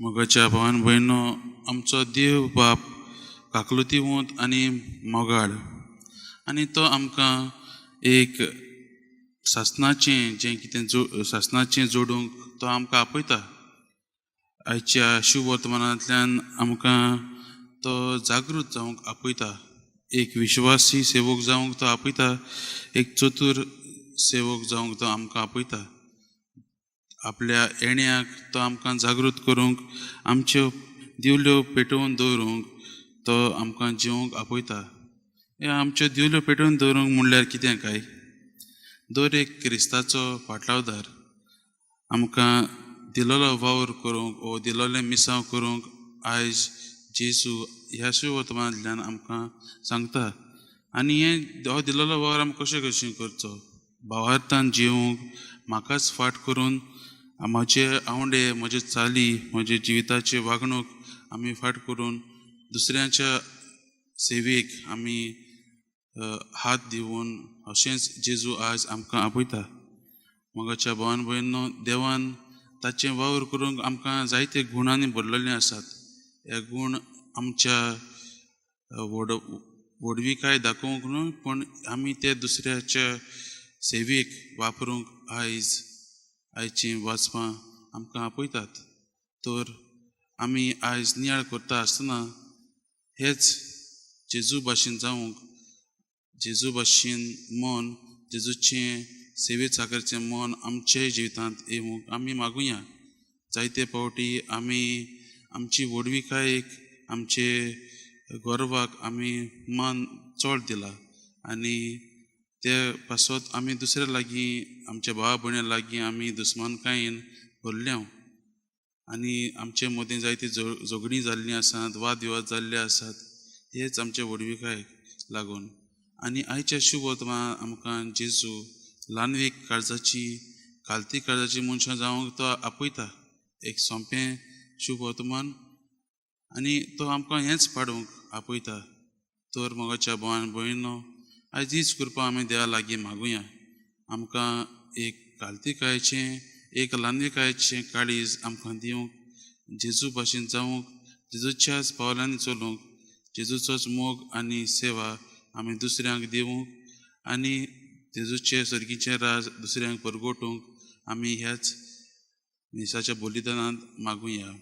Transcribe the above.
मोगाच्या भावान भयणो, आमचो देव बाप काकलुतीवंत आनी मोगाळ, आनी तो आमकां एक सासणाचें जें कितें सासणाचें जोडूंक तो आमकां आपयता. आयच्या शुभवर्तमानांतल्यान आमकां तो जागृत जावंक आपयता, एक विश्वासी सेवक जावंक तो आपयता, एक चतूर सेवक जावंक तो आमकां आपयता. आपल्या येण्याक तो आमकां जागृत करूंक, आमच्यो दिवल्यो पेटोवन दवरूंक तो आमकां जिवंक आपयता. हे आमच्यो दिवल्यो पेटोवन दवरूंक म्हणल्यार कितें काय? दर एक क्रिस्ताचो फाटलावदार आमकां दिलोलो वावर करूंक ओ दिलोलें मिसांव करूंक आयज जेजू ह्या शुभवर्तमानांतल्यान आमकां सांगता. आनी हें हो दिलोलो वावर आमकां कशें कशें करचो? भावार्थान जिवंक, म्हाकाच फाट करून म्हजे आवंडे, म्हजे चाली, म्हजे जिविताची वागणूक आमी फाट करून दुसऱ्यांच्या सेवेक आमी हात दिवन अशेंच जेजू आज आमकां आपयता. मोगाच्या भावान भयणो, देवान ताचें वावर करूंक आमकां जायते गुणांनी भरलेले आसात. हे गूण आमच्या व्हडविकाय दाखोवंक न्हय, पूण आमी ते दुसऱ्याच्या सेवेक वापरूंक आयज आयचीं वाचपां आमकां आपयतात. तर आमी आयज नियाळ करता आसतना हेच जेजू भाशेन जावंक, जेजू भाशेन मन, जेजूचें सेवे चाकरचें मन आमचे जिवितांत येवंक आमी मागुया. जायते फावटी आमी आमची व्हडविकायेक, आमचे गर्वाक आमी मान चड दिला आनी ते पासत आमी दुसऱ्या लागीं, आमच्या भावा भयणां लागीं आमी दुस्मानकायेन भरल्या आनी आमचे मदीं जायती झगडीं जाल्लीं आसात, वाद विवाद जाल्ले आसात, हेच आमचे व्हडविकायेक लागून. आनी आयच्या शुभवर्तमानान आमकां जेजू ल्हानवीक काळजाची, खालती काळजाची मनशां जावंक तो आपयता. एक सोंपें शुभवर्तमान आनी तो आमकां हेंच पाडूंक आपयता. तर मोगाच्या भावान भयणो, आयज हीच कृपा आमी देवा लागीं मागुया. आमकां एक कालतिकायेचें, एक ल्हानविकायेचें काळीज आमकां दिवंक, जेजू भाशेन जावंक, जेजूच्याच पावलांनी चलूंक, जेजूचोच मोग आनी सेवा आमी दुसऱ्यांक दिवंक आनी जेजूचे सर्गीचें राज दुसऱ्यांक परगटूंक आमी ह्याच मिसाच्या बलिदानांत मागुया.